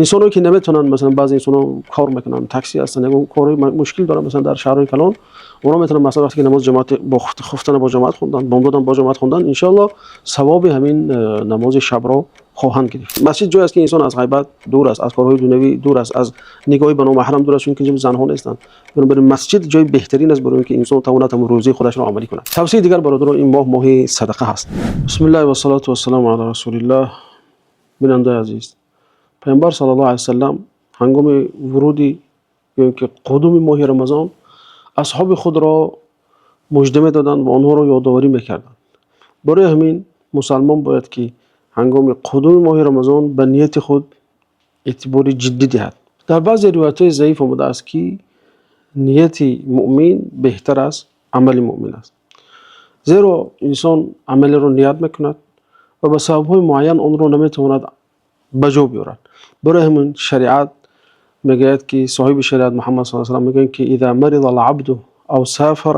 Инсонҳое, ки наметавонанд, масалан, баъзе инсонҳо кор мекунанд, такси ҳастанд, ягон корҳои мушкил доранд, масалан, дар шаҳрҳои калон, онҳо метавонанд, масалан, вақте ки намози ҷамоат бо хуфтана бо ҷамоат хондан, бомдодам бо ҷамоат хондан, иншоаллоҳ савоби ҳамин намози шабро хоҳанд гирифт. Масҷид ҷое аст, ки инсон аз ғайбат дур аст, аз корҳои дунявӣ дур аст, аз нигоҳи ба номаҳрам дур аст, чунки инҷо занҳо нестанд. Бинобар ин масҷид ҷои беҳтарин аст барои он ки инсон тавонад ҳамон рӯзаи худашро амалӣ кунад. Тавсияи дигар, бародарон, ин моҳ моҳи садақа ҳаст. Бисмиллаҳи вассалоту вассаламу ала расулиллаҳ. Бинандаи азиз, Паёмбар саллаллоҳу алайҳи васаллам ҳангоми вуруди ё ин ки қудуми моҳи Рамазон асҳоби худро мужда медоданд ва онҳоро ёдоварӣ мекарданд. Барои ҳамин мусалмон бояд, ки ҳангоми қудуми моҳи Рамазон ба нияти худ эътибори ҷиддӣ диҳад. Дар баъзе ривоятҳои заиф омадааст, ки нияти муъмин беҳтар аз амали муъмин аст, зеро инсон амалеро ният мекунад ва ба сабабҳои муайян онро наметавонад ба ҷо биёрад. Барои ҳамин шариат мегӯяд, ки соҳиби шариат Муҳаммад саллаллоҳу алайҳи васаллам мегӯянд, ки إذا مرض العبد أو سافر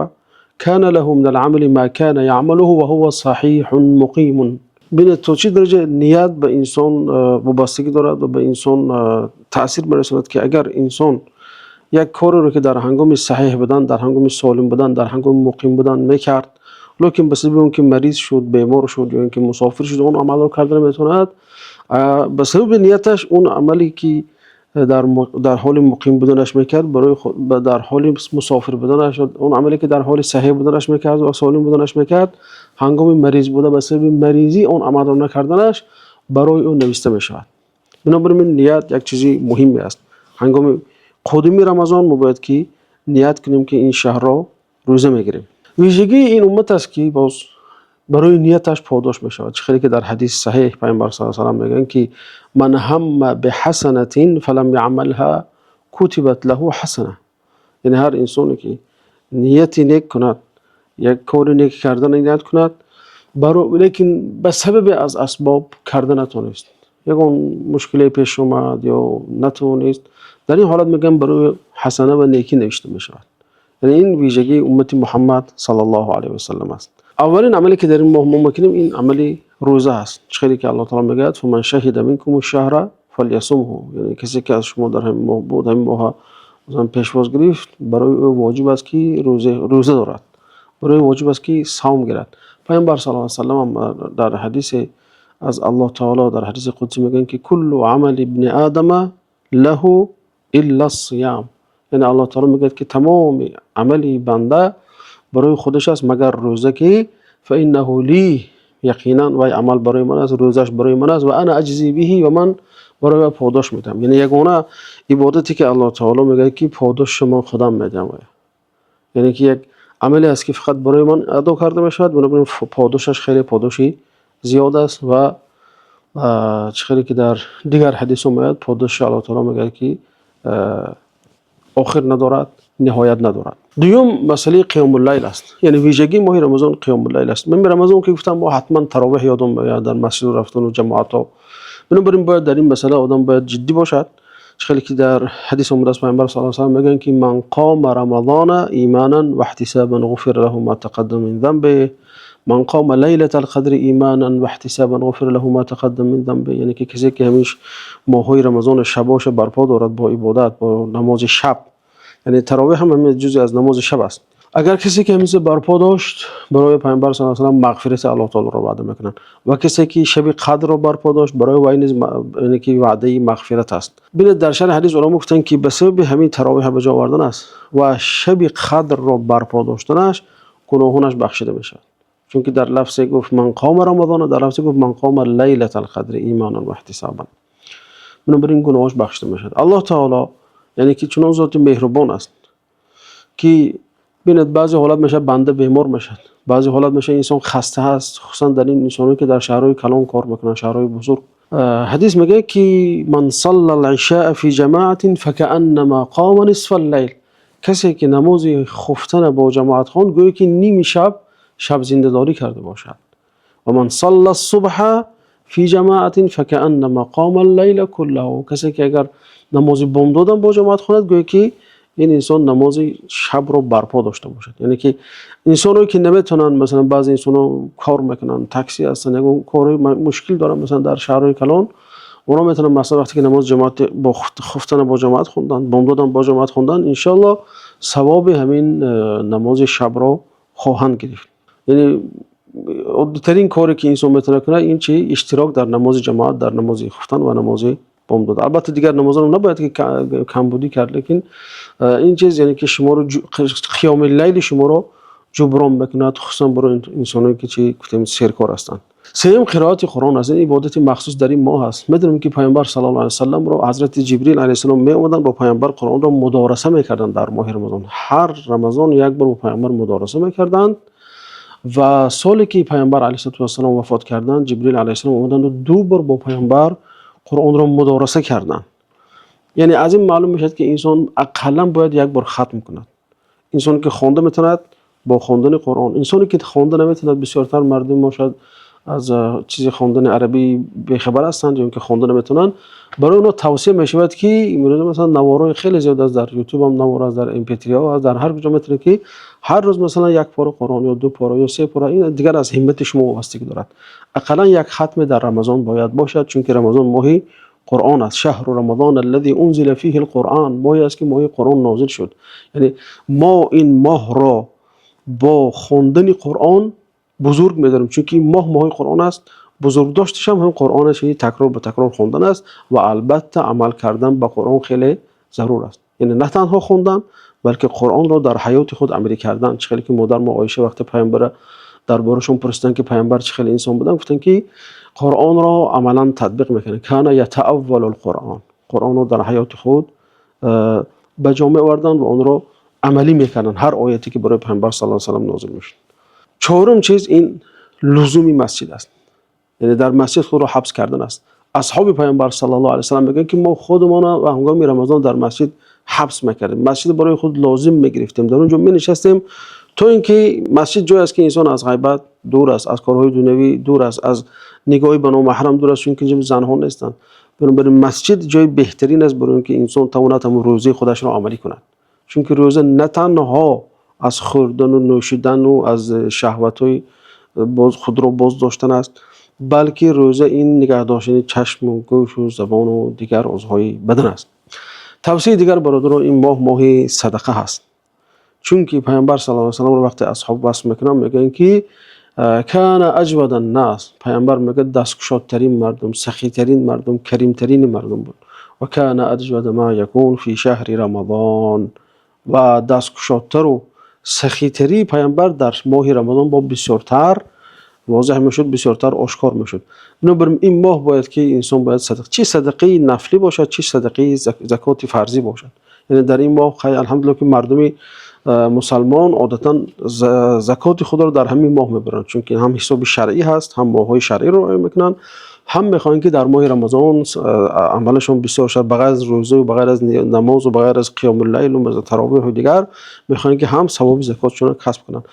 كان له من العمل ما كان يعمله وهو صحيح مقيم. Бинед, то чӣ дараҷа ният ба инсон вобастагӣ дорад ва ба инсон таъсир мерасонад, ки агар инсон як кореро, ки дар ҳангоми саҳеҳ будан, дар ҳангоми солим будан, дар ҳангоми муқим будан мекард, лекин ба сабаби он ки мариз шуд, бемор шуд ё ин ки мусофир шуд, он амалро карда наметавонад, ба сабаби нияташ он амале, ки дар ҳоли муқим буданаш мекард, барои дар ҳоли мусофир буданаш, он амале, ки дар ҳоли саҳеҳ буданаш мекард ва солим буданаш мекард, ҳангоми мариз буда, ба сабаби маризӣ он амалро накарданаш барои ӯ нависта мешавад. Бинобар ин ният як чизи муҳиме аст. Ҳангоми қудуми Рамазон мо бояд, ки ният кунем, ки ин шаҳрро рӯза мегирем. Вижагии ин уммат аст, ки боз барои нияташ подош мешавад. Чӣ хеле ки дар ҳадиси саҳеҳ Пайғамбар саллаллоҳу алайҳи васаллам мегӯянд, ки من هم بحسنة فلم يعملها كتبت له حسنة. Яъне ҳар инсоне, ки нияти нек кунад, як кори нек кардана ният кунад, лекин ба сабабе аз асбоб карда натавонист, ягон мушкиле пеш омад ё натавонист, дар ин ҳолат, мегӯям, барои ҳасана ва некӣ навишта мешавад. Яъне ин вижагии уммати Муҳаммад саллаллоҳу алайҳи васаллам аст. Аввалин амале, ки дар ин моҳ мо мекунем, ин амали рӯза аст. Чӣ хеле ки Аллоҳ таоло мегӯяд: فمن شهد منكم الشهر فليصمه. Яъне касе, ки аз шумо дар ҳамин моҳ буд, ҳамин моҳа, масалан, пешвоз гирифт, барои ӯ воҷиб аст, ки рӯза дорад, барои ӯ воҷиб аст, ки савм гирад. Пайғамбар саллаллоҳу алайҳи васаллам дар ҳадисе аз Аллоҳ таоло, дар ҳадиси қудсӣ мегӯянд, ки كل عمل ابن آدم له إلا الصيام. Яъне Аллоҳ таоло мегӯяд, ки тамоми амали банда барои худаш аст, магар рӯза, ки فإنه لي, яқинан вай амал барои ман аст, рӯзааш барои ман аст, وأنا أجزي به, ва ман барои вай подош медиҳам. Яъне ягона ибодате, ки Аллоҳ таоло мегӯяд, ки подоши ман худам медиҳам. Яъне ки як амале аст, ки фақат барои ман адо карда мешавад, бинобар ин подошаш хеле подоши зиёд аст. Ва чӣ хеле ки дар дигар ҳадисҳо меояд, подоши Аллоҳ таоло мегӯяд, ки охир надорад, ниҳоят надорад. Дуюм, масъалаи қиёмуллайл аст. Яъне вижагии моҳи Рамазон қиёмуллайл аст. Ман Рамазон ки гуфтам, мо ҳатман таровеҳ ёдам меояд, дар масҷид рафтану ҷамоатҳо. Бинобар ин бояд дар ин масъала одам бояд ҷиддӣ бошад. Чӣ хеле ки дар ҳадис омадааст, Пайғамбар саллаллоҳу алайҳи васаллам мегӯянд, ки من قام رمضان إيمانا واحتسابا غفر له ما تقدم من ذنبه، من قام ليلة القدر إيمانا واحتسابا غفر له ما تقدم من ذنبه. Яъне ки касе, ки ҳамин моҳҳои Рамазони шабоша барпо дорад бо ибодат, бо намози шаб, яъне таровеҳ ҳам ҳамин ҷузъе аз намози шаб аст, агар касе, ки ҳамин чизро барпо дошт, барои Пайғамбар саллаллоҳу алайҳи васаллам мағфирати Аллоҳ таолоро ваъда мекунанд. Ва касе, ки шаби қадрро барпо дошт, барои вай низ, яъне ки, ваъдаи мағфират аст. Бинед, дар шарҳи ҳадис уламо гуфтанд, ки ба сабаби ҳамин таровеҳ ба ҷо овардан аст ва шаби қадрро барпо доштанаш гуноҳонаш бахшида мешавад, чунки дар лафзе гуфт: من قام رمضان, дар лафзе гуфт: من قام ليلة القدر إيمانا واحتسابا. Бинобар ин гуноҳош бахшида мешавад. Аллоҳ таоло, яъне ки, чунон зоти меҳрубон аст, ки бинед, баъзе ҳолат мешавад, банда бемор мешавад, баъзе ҳолат мешавад, инсон хаста ҳаст, хусусан дар ин инсоное, ки дар шаҳрҳои калон кор мекунанд, шаҳрҳои бузург. Ҳадис мегӯяд, ки من صلى العشاء في جماعة فكأنما قام نصف الليل. Касе, ки намози хуфтана бо ҷамоат хонд, гӯё ки ними шаб шабзиндадорӣ карда бошад. ومن صلى الصبح في جماعة فكأنما قام الليل كله. Касе, ки агар намози бомдодам бо ҷамоат хонад, гӯё ки ин инсон намози шабро барпо дошта бошад. Яъне ки инсоное, ки наметавонанд, масалан, баъзе инсонҳо кор мекунанд, такси ҳастанд, ягон корҳои мушкил доранд, масалан, дар шаҳрҳои калон, Онҳо метавонанд, масалан, вақте ки намози ҷамоат бо хуфтанро бо ҷамоат хонданд, бомдодам бо ҷамоат хонданд, иншооллоҳ савоби ҳамин намози шабро хоҳанд гирифт. Яъне оддитарин коре ки инсон метавонад кунад, ин чӣ? Иштирок дар намози ҷамоат, дар намози хуфтан ва намози бомдод. Албатта, дигар намозҳоро набояд ки камбудӣ кард, лекин ин чиз, яъне ки шуморо, қиёмуллайли шуморо ҷуброн мекунад, хусусан барои инсонҳое ки, чӣ гуфтем, серкор ҳастанд. Сеюм, қироати Қуръон аст. Ин ибодати махсус дар ин моҳ аст. Медонем, ки Паёмбар саллаллоҳу алайҳи васаллам ро Ҳазрати Ҷабраил алайҳиссалом меомаданд, бо Паёмбар Қуръонро мудороса мекарданд дар моҳи Рамазон. Ҳар Рамазон як бор бо Паёмбар мудороса мекарданд ва соле ки Паёмбар алайҳиссалоту вассалом вафот карданд, Ҷабраил алайҳиссалом омаданд ва ду бор бо Паёмбар Қуръонро мудороса карданд. Яъне аз ин маълум мешавад, ки инсон ақаллан бояд як бор хатм кунад. Инсоне ки хонда метавонад, бо хондани Қуръон, инсоне ки хонда наметавонад, бисёртар мардуми мо шояд аз чизи хондани арабӣ бехабар ҳастанд ё инки хонда наметавонанд, барои онҳо тавсия мешавад, ки имрӯза, масалан, наворҳои хеле зиёд аст, дар Ютуб ҳам навор аст, дар MP3 аст, дар ҳар куҷо метавонед, ки ҳар рӯз, масалан, як пора Қуръон ё ду пора ё се пора, ин дигар аз ҳиммати шумо вобастагӣ дорад, ақаллан як хатме дар Рамазон бояд бошад, чунки Рамазон моҳи Қуръон аст. شهر رمضان الذي أنزل فيه القرآن, моҳе аст, ки моҳи Қуръон нозил шуд. Яъне мо ин моҳро бо хондани Қуръон бузург медорем, чунки ин моҳ моҳи Қуръон аст. Бузургдошташ ҳам ҳам Қуръон аст, яъне такрор ба такрор хондан аст ва албатта амал кардан ба Қуръон хеле зарур аст. Яъне на танҳо хондан, балки Қуръонро дар ҳаёти худ амалӣ кардан. Чӣ хеле ки модар мо Оиша, вақте Паёмбара дар борашон пурсиданд, ки Паёмбар чӣ хеле инсон буданд, гуфтанд, ки Қуръонро амалан татбиқ мекунанд. كان يتأول القرآن, Қуръонро дар ҳаёти худ ба ҷо меоварданд ва онро амалӣ мекарданд, ҳар ояте ки барои Паёмбар саллаллоҳу алайҳи васаллам нозил мешуд. Чорум чиз, ин лузуми масҷид аст, яъне дар масҷид худро ҳабс кардан аст. Асҳоби Паёмбар саллаллоҳу алайҳи васаллам мегӯянд, ки мо худамонро ва ҳангоми Рамазон дар масҷид ҳабс мекардем, масҷид барои худ лозим мегирифтем, дар он ҷо менишастем, то ин ки масҷид ҷое аст, ки инсон аз ғайбат дур аст, аз корҳои дунявӣ дур аст, аз нигоҳи ба номаҳрам дур аст, чунки инҷо занҳо нестанд. Бинобар ин масҷид ҷои беҳтарин аст барои ин ки инсон тавонад ҳамон рӯзаи худашро амалӣ кунад, чунки рӯза на танҳо аз хӯрдану нӯшидану аз шаҳватҳои боз худро боз доштан аст, балки рӯза ин нигаҳ доштани чашму гӯшу забону дигар узвҳои бадан аст. Тавсияи дигар, бародарон, ин моҳ моҳи садақа ҳаст, чунки Паёмбар саллаллоҳу алайҳи васалламро вақте асҳоб васф мекунанд, мегӯянд, ки كان أجود الناس, Паёмбар, мегӯяд, дасткушодтарин мардум, сахитарин мардум, каримтарини мардум буд. وكان أجود ما يكون في شهر رمضان, ва дасткушодтару сахитарии Паёмбар дар моҳи Рамазон бо бисёртар возеҳ мешуд, бисёртар ошкор мешуд. Бинобар ин моҳ бояд ки инсон бояд садақа, чӣ садақаи нафлӣ бошад, чӣ садақаи закоти фарзӣ бошад. Яъне дар ин моҳ, алҳамдулиллоҳ, ки мардуми мусалмон одатан закоти худро дар ҳамин моҳ мебаранд, чунки ҳам ҳисоби шаръӣ ҳаст, ҳам моҳҳои шаръиро риоя мекунанд, ҳам мехоҳанд, ки дар моҳи Рамазон амалашон бисёр шавад. Ба ғайр аз рӯзаю, ба ғайр аз намозу, ба ғайр аз қиёмуллайлу таровеҳу дигар, мехоҳанд, ки ҳам савоби закотшонро касб кунанд.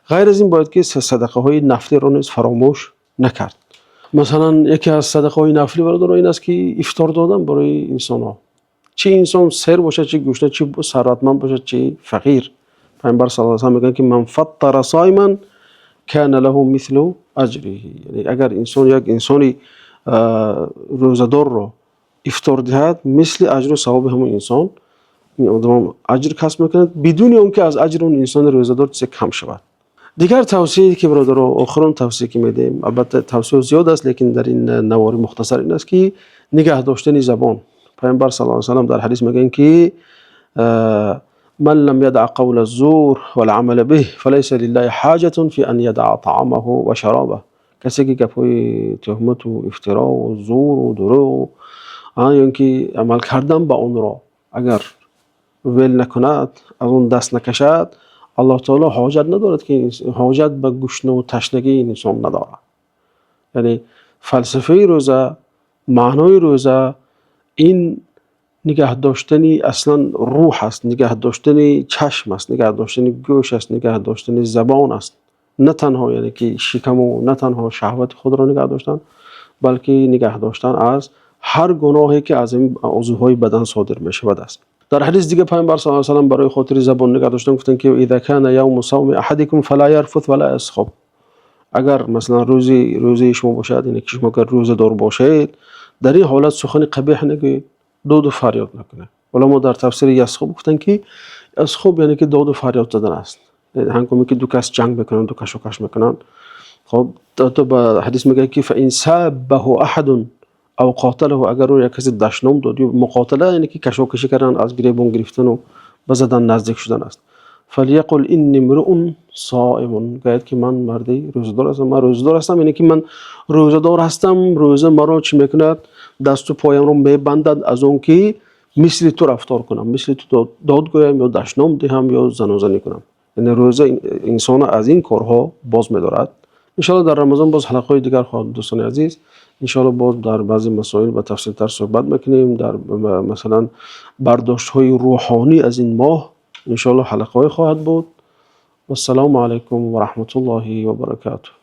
Ғайр аз ин, бояд ки садақаҳои нафлиро низ фаромӯш накард. Масалан, яке аз садақаҳои нафлӣ, бародаро, ин аст, ки ифтор додан барои инсонҳо, чӣ инсон сер бошад, чӣ гушна, чӣ сарватманд бошад, чӣ фақир. Паёмбар саллаллоҳу алайҳи васаллам мегӯянд, ки من فطر صائما كان له مثل أجره, яъне агар инсон як инсони рӯзадорро ифтор диҳад, мисли аҷру савоби ҳамон инсон ин одамам аҷр касб мекунад, бидуни он ки аз аҷри он инсони рӯзадор чизе кам шавад. Дигар тавсияе ки, бародаро, охирон тавсия ки медиҳем, албатта, тавсияҳо зиёд аст, лекин дар ин навори мухтасар ин аст, ки нигаҳ доштани забон. Паёмбар саллаллоҳу алайҳи васаллам дар ҳадис мегӯянд, ки من لم يدع قول الزور والعمل به فليس لله حاجة في أن يدع طعامه وشرابه. Касе ки гапҳои туҳмату ифтирову зуру дурӯғу ё ин ки амал кардан ба онро агар вел накунад, аз он даст накашад, Аллоҳ таоло ҳоҷат надорад, ки ҳоҷат ба гушнаву ташнагии ин инсон надорад. Яъне фалсафаи рӯза, маънои рӯза ин нигаҳ доштани аслан рӯҳ аст, нигаҳ доштани чашм аст, нигаҳ доштани гӯш аст, нигаҳ доштани забон аст. На танҳо, яъне ки, шикаму на танҳо шаҳвати худро нигаҳ доштан, балки нигаҳ доштан аз ҳар гуноҳе, ки аз ин узвҳои бадан содир мешавад, аст. Дар ҳадиси дига Паёмбар саллаллоҳу алайҳи васаллам барои хотири забон нигаҳ доштан гуфтанд, ки إذا كان يوم صوم أحدكم فلا يرفث ولا يصخب. Агар, масалан, рӯзи рӯзаи шумо бошад, яъне ки шумо агар рӯзадор бошед. Дар ин ҳолат сухани қабеҳ нагӯед, дод ва фарёд накунед. Уламо дар тафсири ясхаб гуфтанд, ки ясхаб яъне ки дод ва фарёд задан аст. Яъне ҳангоме ки ду кас ҷанг мекунанд, ду кашокаш мекунанд. Хуб, то ба ҳадис мегӯяд, ки فإن سابه أحد أو قاتله, агар ӯ як касе дашном дод ё муқотала, яъне ки кашокашӣ кардан, аз гиребон гирифтан ва ба задан наздик шудан аст. فليقل إني امرؤ صائم, гӯяд ки ман марди рӯзадор ҳастам, ман рӯзадор ҳастам, яъне ки ман рӯзадор ҳастам, рӯза маро чӣ мекунад? Дасту поямро мебандад аз он ки мисли ту рафтор кунам, мисли ту дод гӯям ё дашном диҳам ё занозанӣ кунам. Яъне рӯза инсонро аз ин корҳо боз медорад. Иншоаллоҳ, дар Рамазон боз ҳалқаҳои дигар хоҳад, дӯстони азиз. Иншоаллоҳ, боз дар баъзе масоил ба тафсилтар суҳбат мекунем, дар масалан бардоштҳои рӯҳонӣ аз ин моҳ иншоаллоҳ ҳалқаҳое хоҳад буд. Вассалому алайкум ва раҳматуллоҳи ва баракотуҳ.